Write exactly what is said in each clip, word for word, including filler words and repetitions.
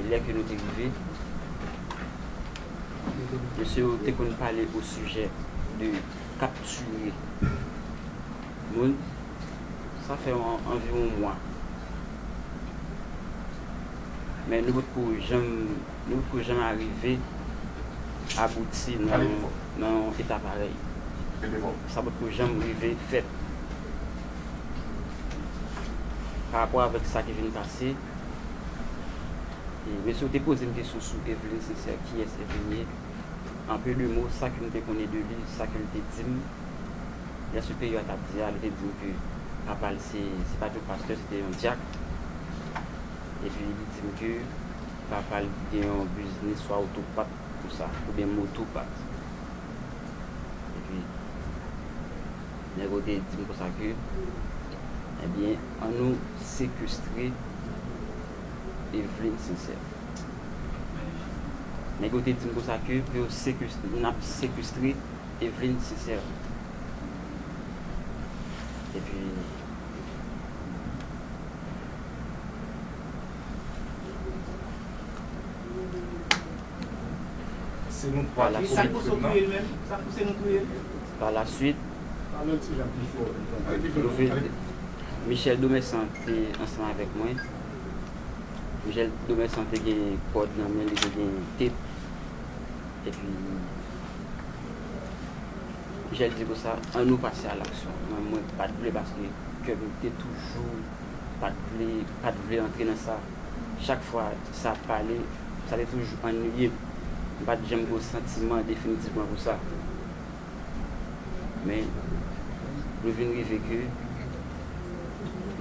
Lè ke nou te rive, mesye yo te konn pale o sijè de kaptire moun. Sa fè an- anviwon mwa. Men nou potko janm, nou potko janm arive abouti nan, nan yon eta parèy. Sa potko janm rive fèt. Pa rapò avèk sa ki vin pase, e mesye yo te poze m kesyon sou Evelyn Sincère, kiyès Evelyn ye. An peu de mots, sa ke m te konnen de li, sa ke l te di m, lè siperyè a t ap di a, li te di m ke papa l se, se pa t yon pastè, se te yon dyak. Epi li di m ke papa l gen yon biznis swa otopat konsa, oubyen motopat. Epi nèg yo te di m konsa ke, ebyen, ann nou sekestre Evelyn Sincère. Nèg yo te di m konsa ke pou yo sekestre, n ap sekestre Evelyn Sincère. Epi, Se nou twa ki komèt krim nan. Pa la swit, nou vin, Michel Domersan te ansanm avèk mwen. Michel Domersan te gen kòd nan men li, te gen tep. Epi Michel di konsa, ann nou pase a laksyon. Mwen, mwen pa t vle paske kè m te toujou pa t vle, pa t vle antre nan sa. Chak fwa sa ap pale, sa te toujou annuiye m. M pa t janm gen yon santiman definitivman pou sa. Men, nou vin rive ke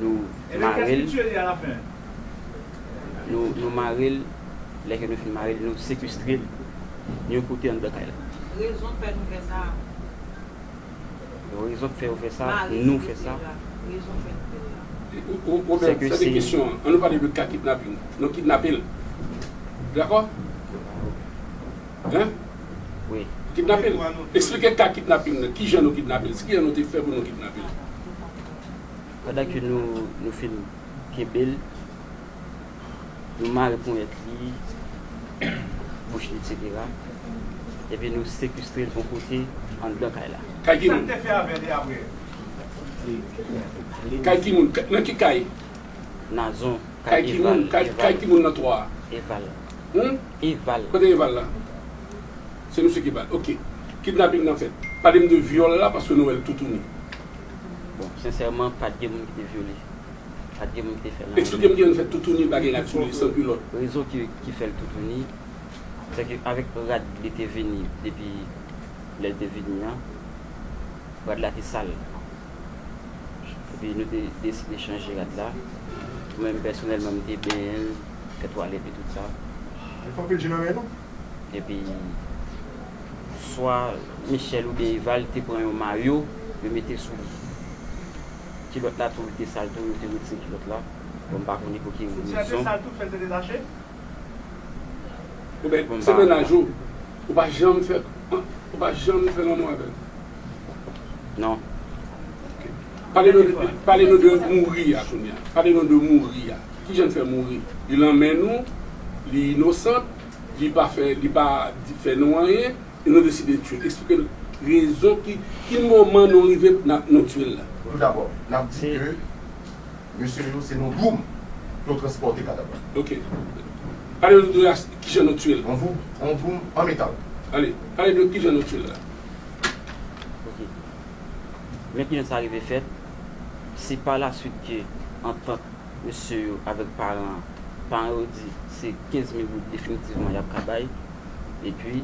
nou mare l. Nou, nou mare l, lè ke nou fin mare l, nou sekestre l yon kote anndan kay la. Rezon k fè nou fè sa. Rezon k fè yo fè sa, nou fè sa. Wobè, sa te kesyon an. Ann nou pale de ka kidnaping. Nou kidnape l. Dakò? Hein? Wi. Kidnape l. Eksplike ka kidnaping nan. Kijan nou kidnape l? Kijan nou te fè pou nou kidnape l? Pandan ke nou, nou fin kenbe l, nou mare ponyèt li, bouch li, etsetera. Epi nou sekestre l yon kote anndan kay la. Kay ki moun? Kay ki moun? Nan ki kay? Nazon, kay Eval. Kay ki moun nan twa a? Eval. Humm? Eval. Kote Eval la? Se misye ki ba l. Ok. Kidnaping nan fèt. Pale m de vyòl la paske nou wè l toutouni. Bon, sensèman, pa t gen moun ki te vyole. Pa t gen moun ki te fè l anyen. Eksplike m kijan nou fè toutouni bagay la sou li san kilòt. Rezon ki, ki fè l toutouni, se ke avèk rad li te vini depi lè l te vini an, rad la te sal. Epi nou te deside chanje rad la. Mwen menm pèsonèlman m te benyen l, fè twalèt li tout sa. Li fè anpil je nan men nou. Epi swa Michel oubyen Eval te pran yon mayo, yo mete sou li. Kilòt la tou li te sal tou, yo te retire kilòt la. Bon, m pa konnen pou ki rezon. Ti a te sal tou, fè l te detache? Oubyen se mennaj ou, ou pa janm fè, ou pa janm fè lanmou avè l? Non. Pale nou, pale nou de mouri a kounye a. Pale nou de mouri a. Kijan l fè mouri? Li lanmen nou, li inosan, li pa fè, li pa di, fè nou anyen, e nou deside tye l. Eksplike nou rezon ki, ki moman nou rive n ap, nou tye l la. Toudabò, n ap di ke mesye yo se nan dwoum yo transpòte kadav la. Ok. Pale nou de kijan nou tye l. An dwoum, an dwoum an metal. Ale, pale nou kijan nou tye l la. Ok. Men kijan sa rive fèt, se pa laswit ke antant mesye yo avèk paran an, paran yo di se kenz mil goud definitivman y ap ka bay, epi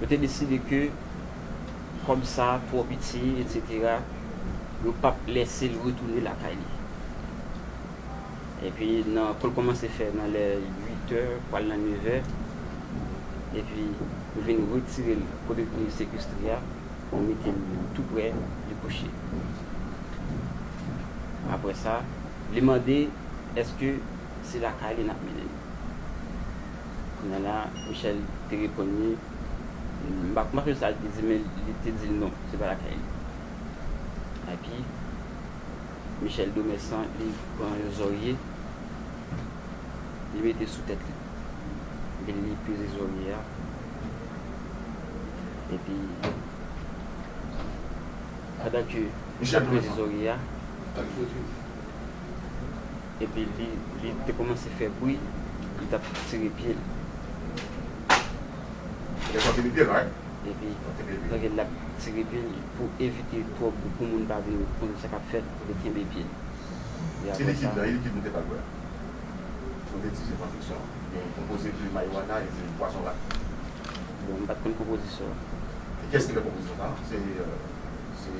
yo te deside ke kòb sa twò piti, etsetera, yo p ap lèse l retounen lakay li. Epi nan, pou l kòmanse fè nan lè uit è, pral nan nèf è, epi nou vin retire l kote nou te sekestre a, nou mete l tou prè li kouche. Apre sa, li mande èske se lakay li n ap mennen l. Kounye a la, Michel te reponn li, m pa, m pa sonje sa l te di, men li te di l non, se pa lakay li. Epi, Michel Domersan, li pran yon zòrye, Li mete sou tèt li. Epi li peze zòrye a. Epi, pandan ke li ap peze zòrye a, epi li, li te kòmanse fè bri, li t ap tire pye l. Li t ap tire pye l, right? Epi, pandan ke l ap tire pye l, pou evite twòp, pou moun pa vin konn sa k ap fèt, li kenbe pye l. E apre sa, e likid nou te ba l bwè a? Nou te di se pwofeksyon. Gen konpoze de marijuana e se pwazon rat. Bon, m pa t konn konpozisyon an. E kiyès ki fè konpozisyon sa a? Se, euh, se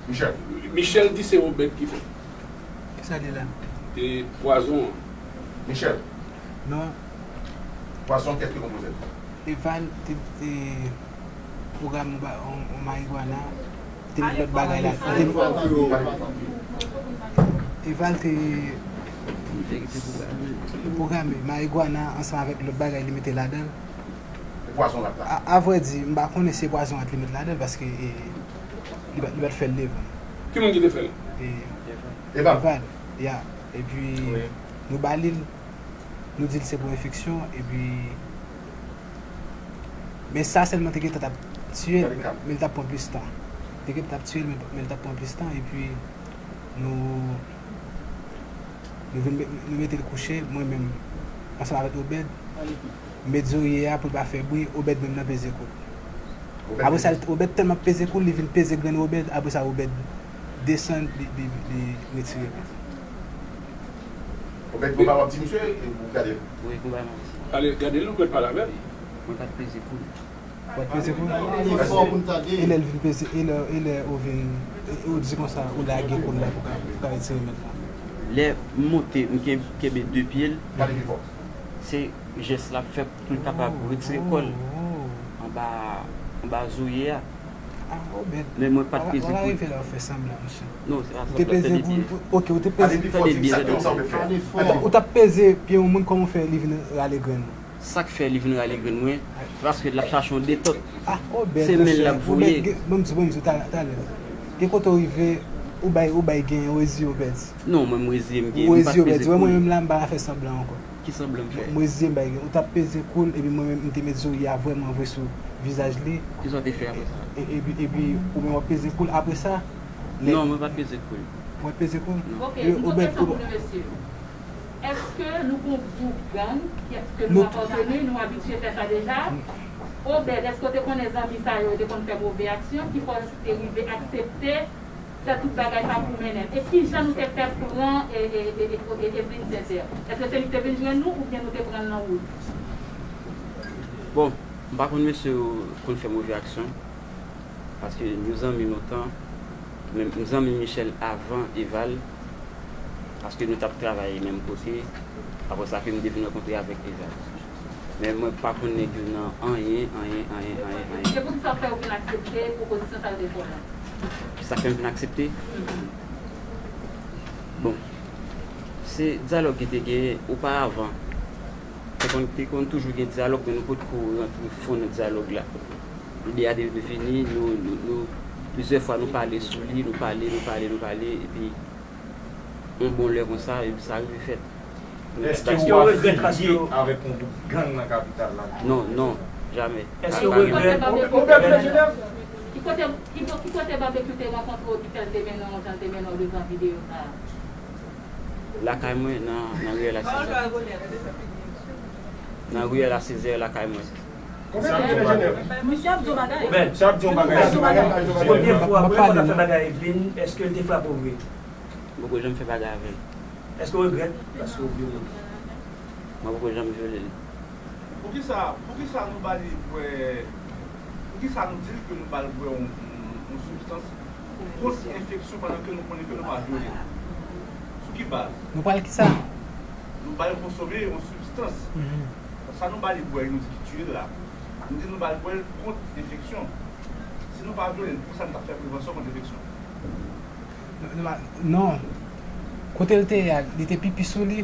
Michel. Michel di se Obed ki fè. Kisa li la? E pwazon an. Michel. Non. Pwazon, kiyès ki konpoze l? Eval te, te pwograme yon ba-, yon, yon marijuana, te met lòt bagay la. Eval te pwograme marijuana ansanm avèk lòt bagay li mete ladan l. E pwazon rat la? A, a vrè di, m pa konnen si se pwazon rat li met ladan l, paske, e, li pa, li pa t fè l devan m. Ki moun ki te fè l? E, Eval. Eval, ya. Epi, nou ba li l, nou di l se pou enfeksyon, epi, men sa sèlman te gentan t ap tiye l, men, men l t ap pran plis tan. Te gentan t ap tiye l, men, men l t ap pran plis tan, epi nou, nou vin met, nou mete l kouche, mwen menm, ansanm avèk Obed, m met zòrye a pou l pa fè bri, Obed menm nan peze kou l. Apre sa, Obed tèlman peze kou l, li vin peze grenn Obed, apre sa, Obed desann, li, li, li retire pye l. Obed, konba w ap di misye, e ou gade l? Wi, konba m ap di. Ale, gade l, ou mèt pale avè l. Mwen pa t peze kou l. Ou pa t peze kou l? E lè l vin peze, e lè, e lè ou vin, e ou di konsa, ou lage kou l la pou ka, pou ka retire mèt la. Lè m monte, m ken-, kenbe de pye l. Pale pi fò. Se jès l ap fè pou l kapab retire kò l anba, anba zòrye a. Ah, Obed. Men mwen pa t peze kou l. Ou pa rive la w fè sanblan, mesye. Non, se pa sanblan, fè de byen. Ou te peze kou l, ok, ou te peze. Tande byen, tande byen. Ou t ap peze pye yon moun, kòman w fè li vin rale grenn ou? Sa k fè li vin rale grenn mwen, se paske l ap chache yon detòt. Ah, Obed, mesye, Obed, ban m di, ban m di w talè, talè. Gen kote w rive, ou bay, ou bay gen, ou reziye, Obed. Non, mwen, m reziye m gen, m pa t peze kou l. Ou reziye, Obed. Wè, mwen menm la, m pa ka fè sanblan ankò. Ki sanblan m fè? M reziye m bay gen. Ou t ap peze kou l, epi mwen menm, m te met zòrye a vrèman vre sou vizaj li. Kisa w te fè apre sa? E, epi, epi, ou menm w ap peze kou l. Apre sa, lè... Non, mwen pa t peze kou l. Ou pa t peze kou l? Non. Ok, yon lòt kesyon pou nou, mesye. Èske nou gon gwoup gang, èske nou apateni, nou abitye fè sa deja? Obed, èske w te konnen zanmi sa yo te konn fè move aksyon, ki fè w te rive aksepte fè tout bagay sa pou mennen l? E kijan nou te fè pran e, e, e, e, e, Evelyne Saint-Hilaire? Èske se li ki te vin jwenn nou oubyen nou te pran l nan wout? Bon, m pa konn mesye yo konn fè move aksyon, paske nou zanmi lontan, men m zanmi Michel avan Eval, paske nou t ap travay menm kote, apre sa ke m te vin rankontre avèk Eval. Men mwen pa konn nèg yo nan anyen, anyen, anyen, anyen, anyen. E poukisa w fè w vin aksepte pwopozisyon sa yo te fè w la? Sa k fè m vin aksepte? Mhm. Bon, se dyalòg ki te genyen oparavan. Te konn, te konn toujou gen dyalòg, men nou potko rantre fon nan dyalòg la. Lide a te vini, nou, nou, nou, plizyè fwa nou pale sou li, nou pale, nou pale, nou pale, epi yon bon lè konsa, epi sa rive fèt. Èske w ap fini avèk yon gwoup gang nan kapital la? Non, non, jamè. Èske w regrèt? Ki kote, ki, ki kote Babekyou te rankontre w ki fè l te mennen w jan l te mennen w devan videyo sa a? Lakay mwen, nan, nan riyèl a Sezè. Nan riyèl a Sezè, lakay mwen. Misye ap di yon bagay. Misye ap di yon bagay. Premye fwa, premye fwa w t ap fè bagay Evelyne, èske l te frape w vre? M poko janm fè bagay avè l. Èske w regrèt? Èske w vyole l? Mwen poko janm vyole l. Poukisa, poukisa nou ba li bwè, poukisa nou di l ke nou ba l bwè yon, yon, yon sibstans kont enfeksyon pandan ke nou konnen ke nou pa vyole l? Sou ki baz? Nou ba l kisa? Nou ba l konsome yon sibstans. Mhm. Sa nou ba li bwè, nou di ki tiye l la. Nou di nou ba l bwè l kont enfeksyon. Si nou pa vyole l, poukisa nou t ap fè prevansyon kont enfeksyon? Non, non. Kote l te ye a, li te pipi sou li.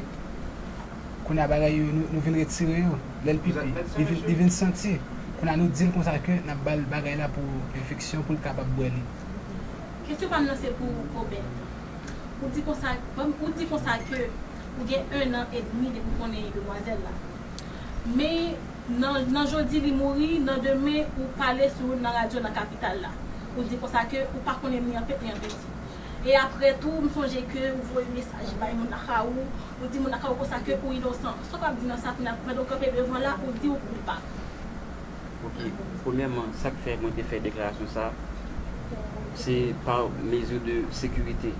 Kounye a bagay yo, nou, nou vin retire yo. Lè l pipi, li vin, li vin santi. Kounye a nou di l konsa ke n ap ba l bagay la pou enfeksyon, pou l kapab bwè li. Kesyon pa m nan se pou Obed. Ou di konsa, ou di konsa ke Ou gen en an edmi depi w konnen demwazèl la. Men nan, nan jodi li mouri, nan demen ou pale sou nan radyo nan kapital la. Ou di konsa ke ou pa konnen ni an peti ni an peti. E apre tou, m sonje ke ou voye mesaj bay moun lakay ou, ou di moun lakay ou konsa ke ou inosan. Sa w ap di nan sa kounye a, pandan w kanpe devan la, ou di ou koupab. Ok, premyèman, sa k fè mwen te fè deklarasyon sa, se pa mezi de sekirite.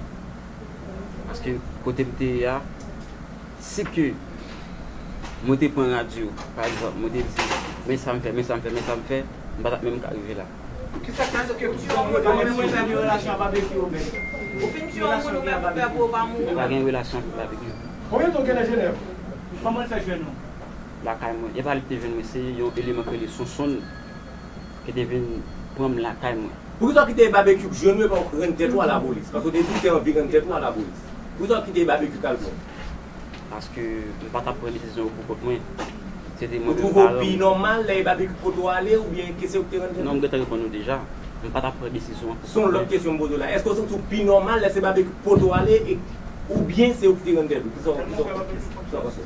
Paske kote m te ye a, si ke mwen te pran radyo, pa egzanp, mwen te di, men sa m fè, men sa m fè, men sa m fè, m pa t ap menm ka rive la. Kisa k fè ke tout sa w mande mwen jan gen relasyon ak Babekyou, Obed? Ou fin tiye yon moun ou menm ou pè pou ou pa mouri. Pa gen relasyon avèk Babekyou. Konbyen tan w gen nan Jenèv? Kòman l fè jwenn ou? Lakay mwen. E pa li ki te jwenn mwen, se yon eleman ki rele Sonsonn ki te vin pran m lakay mwen. Poukisa w kite Babekyou k jwenn ou epi w rann tèt ou a lapolis? Paske w te di w te anvi rann tèt ou a lapolis. Poukisa w kite Babekyou k al pran w? Paske m pa t ap pran desizyon yo pou kont mwen. Se te mwen menm paran m. Ou twouve w pi nòmal lè e Babekyou k pote w ale oubyen ke se ou ki te rann tèt ou? Non, m gentan reponn ou deja. M pa t ap pran desizyon an pou kont mwen. Se yon lòt kesyon m poze w la. Èske w santi w pi nòmal lè se Babekyou k pote w ale e oubyen se ou ki te rann tèt ou? Kisa w kisa w kisa w panse?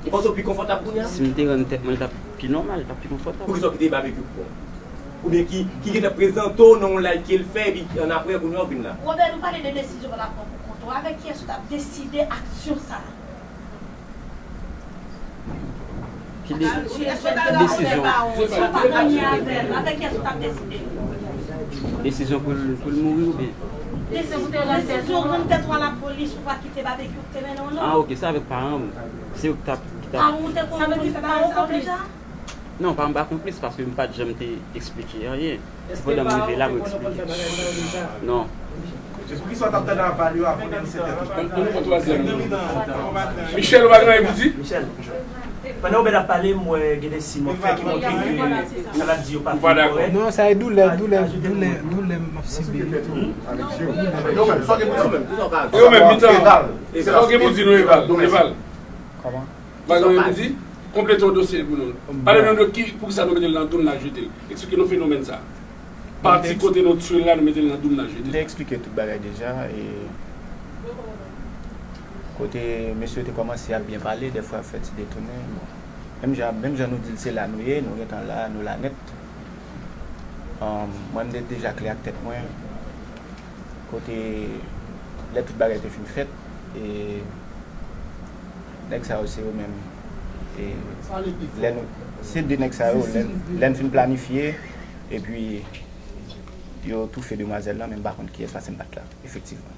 Ou panse w pi konfòtab kounye a? Si m te rann tèt mwen, li t ap pi nòmal, li t ap pi konfòtab. Poukisa w kite Babekyou k pran w? Oubyen ki ki gentan prezante w nan yon live ke l fè epi annapre kounye a w vin la? Robert, nou pale de desizyon w al pran pou kont ou. Avèk kiyès ou t ap deside aksyon sa a? Ki de, ki desizyon? Avèk kiyès ou t ap deside? Desizyon pou l pou l mouri oubyen? Desizyon pou te rann tèt ou. Desizyon rann tèt ou a lapolis pou w pa kite Babekyou k te mennen w non. Ah ok, se avèk paran m. Se yo ki t ap ki t ap. Paran w te konn konn fè bagay sa yo deja? Non, paran m pa konplis paske m pa t janm te eksplike anyen. Se pandan m rive la mwen eksplike. Non. Se poukisa w t ap tande aval yo avan de disèt è? Ann ann pran twazyèm nan. Michel, ou pa gen anyen pou di? Michel, pandan Obed ap pale, m wè gen de siy m wè fè ki montre ke sa l ap di yo pa fin kòrèk. Non, sa e doulè, doulè, doulè, doulè m ap sibi. Yo menm, yo menm, mitan. Sa w gen pou di nou, Eval? Eval. Kòman? Ou pa gen anyen pou di? Konplete yon dosye pou nou. Pale nou de ki, poukisa nou mete l nan doum n al jete l. Eksplike nou fenomèn sa. Pati kote nou tiye l la, nou mete l nan doum n al jete l. M te eksplike tout bagay deja. E kote mesye yo te kòmanse ap byen pale, dèfwa yo fè ti detounen. Bon. Menm jan, menm jan nou di l se la nou ye, nou gentan la, nou la nèt. Mwen, m te deja klè ak tèt mwen. Kote lè tout bagay te fin fèt, e nèg sa yo se yo menm. E lè nou, se de nèg sa yo, lè, lè n fin planifye, epi yo toufe demwazèl lan, men m pa konn kiyès, paske m pa t la, efektivman.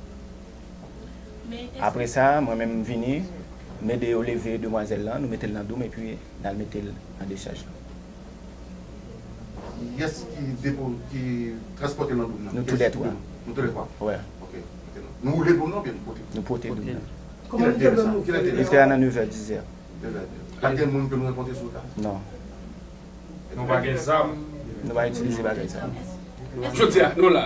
Apre sa, mwen menm m vini, m ede yo leve demwazèl lan, nou mete l nan doum, epi n al mete l nan dechaj lan. Kiyès ki depo, ki transpòte l nan doum nan? Nou toulètwa. Nou toulètwa? Wi. Ok. Nou woule doum nan oubyen nou pote? Nou pote doum nan. Kilè te ye sa? Kilè te ye sa? Li te a nan nevè, dizè. Nevè, dizè. Pa t gen moun ke nou rankontre sou wout la? Non. Nou pa gen zam? Nou pa itilize bagay sa. Jodi a, nou la.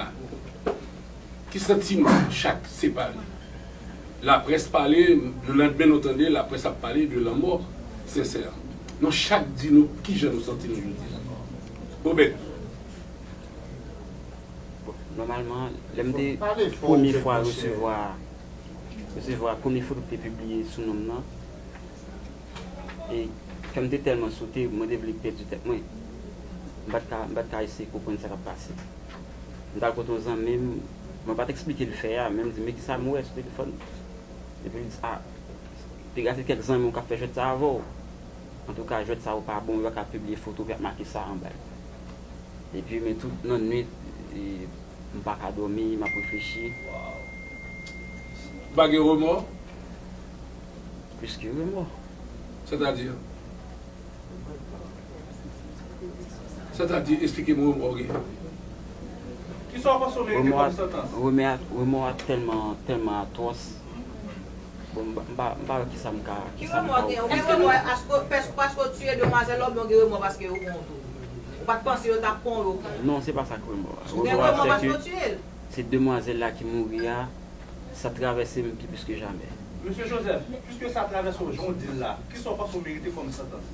Ki santiman chak separe? Laprès pale, le landmen nou tande laprès ap pale de lanmò Sensè. Nou chak di nou kijan nou santi nou jodi a. Obed. Bon, nòmalman, lè m te premye fwa resevwa resevwa premye foto ki te pibliye sou non m nan, e kè m te tèlman sote, mwen te vle pèdi tèt mwen. M pa t ka, m pa t ka eseye konprann sa k ap pase. M t al kote yon zanmi m, mwen pa t eksplike l fè a, men m di, men kisa m wè sou telefòn? Epi l di, a, piga se kèk zanmi w k ap fè jwèt sa avè w. Antouka, jwèt sa yo pa bon, yo pa ka pibliye foto, yo ap make sa anba l. Epi, men tout nan nwit, e, m pa ka dòmi, m ap reflechi. Ou pa gen remò? Plis ke remò. Sètadi? Sètadi, eksplike m remò w gen. Kisa w panse w merite kòm santans? Remò a, remò a tèlman, tèlman atwòs. Bon, m pa, m pa, m pa wè kisa m ka, kisa m ka ofri. Ki remò w gen? Ou gen remò paske, paske, paske w tiye demwazèl la oubyen w gen remò paske yo pran w tou? Ou pa t panse yo t ap pran w, yo pran w? Non, se pa sa k remò a. Ou gen remò paske w tiye l? Se demwazèl la ki mouri a, sa travèse m pi plis ke jamè. Mesye Joseph, piske sa travèse w jan w di l la, kisa w panse w merite kòm santans?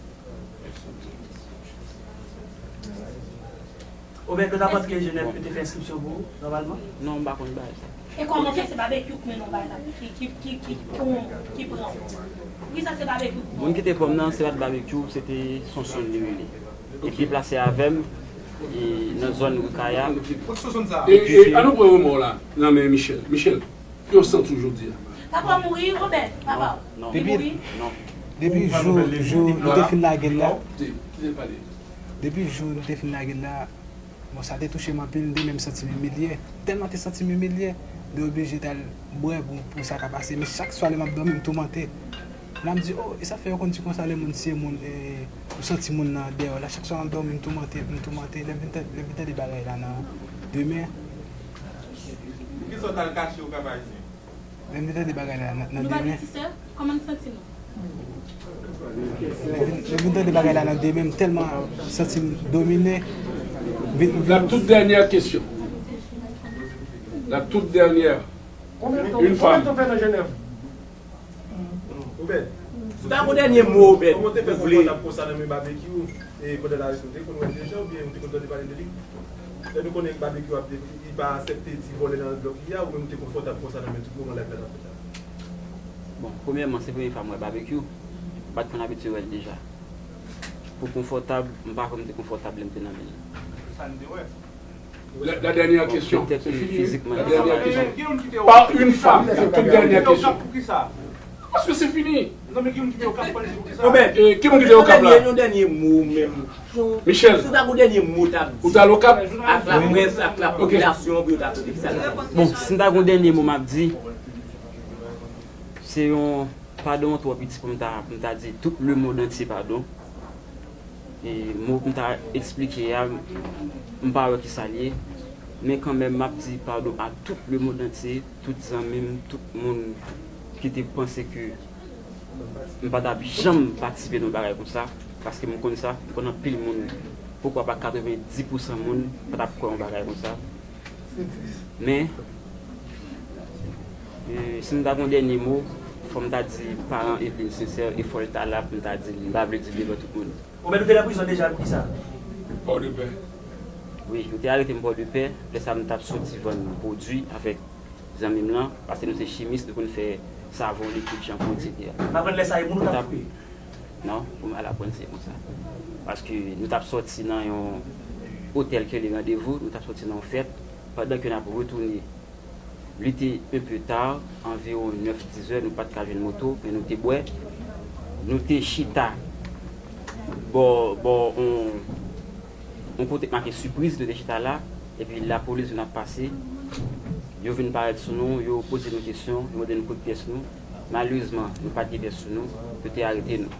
Obed, ou ta panse ke Genève te fè enskripsyon pou ou, nòmalman? Non, m pa konn bagay sa. E kòman fè se Babekyou k mennen yon bagay la, ki, ki, ki, ki, ki pran ou? Poukisa se Babekyou k pran ou? Moun ki te pran m nan, se pa t Babekyou, se te Sonson li rele. Li deplase avè m, e, nan zòn Rikaya. E, e, an nou pran remò la nan men Michel. Michel, ki w santi w jodi a? Papa mouri, Obed, papa. Non. Li mouri? Non. Depi jou, jou nou te fin lage l la. Depi jou nou te fin lage l la, bon, sa te touche m anpil, m te menm santi m imilye. Tèlman te santi m imilye, m te oblije t al bwè pou, pou sa ka pase. Men chak swa lè m ap dòmi, m toumante. La m di, oh, e sa fè yo konn di konsa lè moun tiye moun, e, ou santi moun nan dèyè w la. Chak swa m ap dòmi, m toumante, m toumante. Lè m vin tande, lè m vin tande bagay la nan demen. Poukisa w t al kache Okap Ayisyen? Lè m vin tande bagay la nan, nan demen. Nou pa gen ti sè? Kòman n santi nou? Lè m vin, lè m vin tande bagay la nan demen, m tèlman santi m domine. Vin, vin. La toute dernière question. La toute dernière. Une femme. Obed, si w ta gon dènye mo, Obed, kòman w te fè konfòtab konsa nan men Babekyou, e pandan l arete w, te konn wè l deja oubyen ou te konn tande pale de li? Lè nou konnen Babekyou ap, li pa aksepte ti vòlè nan blòk li a, ou menm ou te konfòtab konsa nan men tout moman live la t ap fèt la? Bon, premyèman, se premye fwa m wè Babekyou. M pa t konn abitye wè l deja. Pou konfòtab, m pa kwè m te konfòtab lè m te nan men l. Sa n te wè. La, la dernière question. C'est fini. La dernière question. Par une femme. La toute dernière question. Paske se fini. Obed, e, ki moun ki te Okap la? Yon dènye mo menm. Michel. Si w ta gon dènye mo w t ap di. Ou t al Okap? Ak laprès, ak lapopilasyon pou yo ta tande ki sa l ap di. Bon, si m ta gon dènye mo m ap di, se yon padon twò piti pou m ta, pou m ta di tout lemonn antye padon. E mo pou m ta eksplike a, m pa wè kisa l ye. Men kanmenm, m ap di padon a tout lemonn antye, tout zanmi m, tout moun ki te panse ke m pa t ap janm patisipe nan yon bagay konsa, paske m konn sa, m konn anpil moun, poukwa pa katrevenndis pousan moun pa t ap kwè yon bagay konsa. Men, e, si m ta gon dènye mo, fò m ta di paran Eveline Sincère, e fò l ta la pou m ta di l, m pa vle di l devan tout moun. Obed, ou te nan prizon deja, poukisa? Pòdepè. Wi, yo te arete m Pòdepè, lè sa a m t ap soti vann pwodui avèk zanmi m lan, paske nou se chimis, nou konn fè savon, likid, chanpou, etsetera. M aprann lè sa a, e moun ou t ap koupe? Non, pou m al aprann se konsa. Paske nou t ap sòti nan yon otèl ki rele Randevou, nou t ap sòti nan yon fèt, pandan ke n ap retounen, li te un peu tard, anviwon nèf, dizè, nou pa t ka jwenn moto, men nou te bwè. Nou te chita bò, bò, on, on kote k make Sipriz, nou te chita la, epi lapolis vin ap pase. Yo vin parèt sou nou, yo poze nou kesyon, yo mande nou kote pyès nou. Malerezman, nou pa t gen pyès sou nou, yo te arete nou.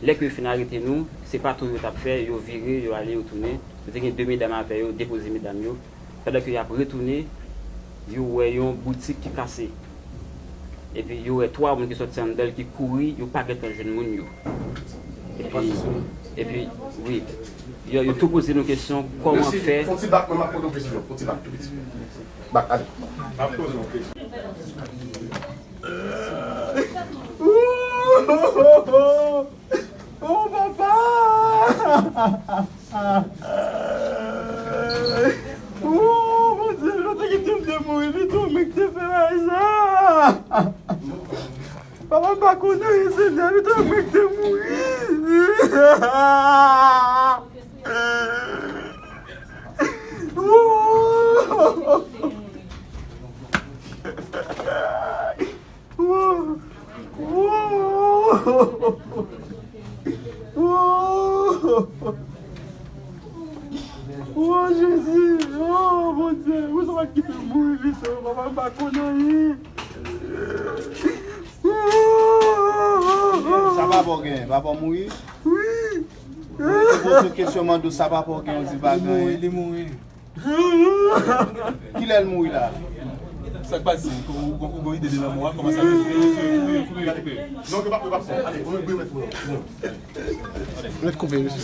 Lè ke yo fin arete nou, se patwouy yo t ap fè, yo vire, yo ale, yo tounen. Yo te gen de medam avè yo, depoze medam yo. Pandan ke y ap retounen, yo wè yon boutik ki kase. Epi yo wè twa moun ki sòti anndan l ki kouri, yo pa gentan jwenn moun yo. Epi, epi, wi. Yo, yo tou poze nou kesyon, kòman fè. Fon ti bak, mwen m ap poze yon kesyon. Fon ti bak, tou piti. Bak, ale. M ap poze yon kesyon. Oh, papa! Oh, Bondye, nou te kite m te mouri pito, men ki te fè bagay sa. Papa, m pa konnen anyen, Senyè, pito, men ki te mouri. Oh! Wo! Wo! Wo! Wo, Jezi! Oh, Bondye! Ou sa pa kite m mouri pito, papa, m pa konn anyen. Sa papa w genyen? Papa w mouri? Wi! Mwen te poze w kesyon, mande w sa papa w genyen, w di pa genyen. Li mouri, li mouri. Kilè l mouri la? Sa k pase? Ou, ou, ou gon ide de lanmò a? Kòman sa fè? Kouri, kouri, kouri. Non, yo pa, yo pa fè. Ale, ou, ou, ou, ou. Mèt koupe, mesye.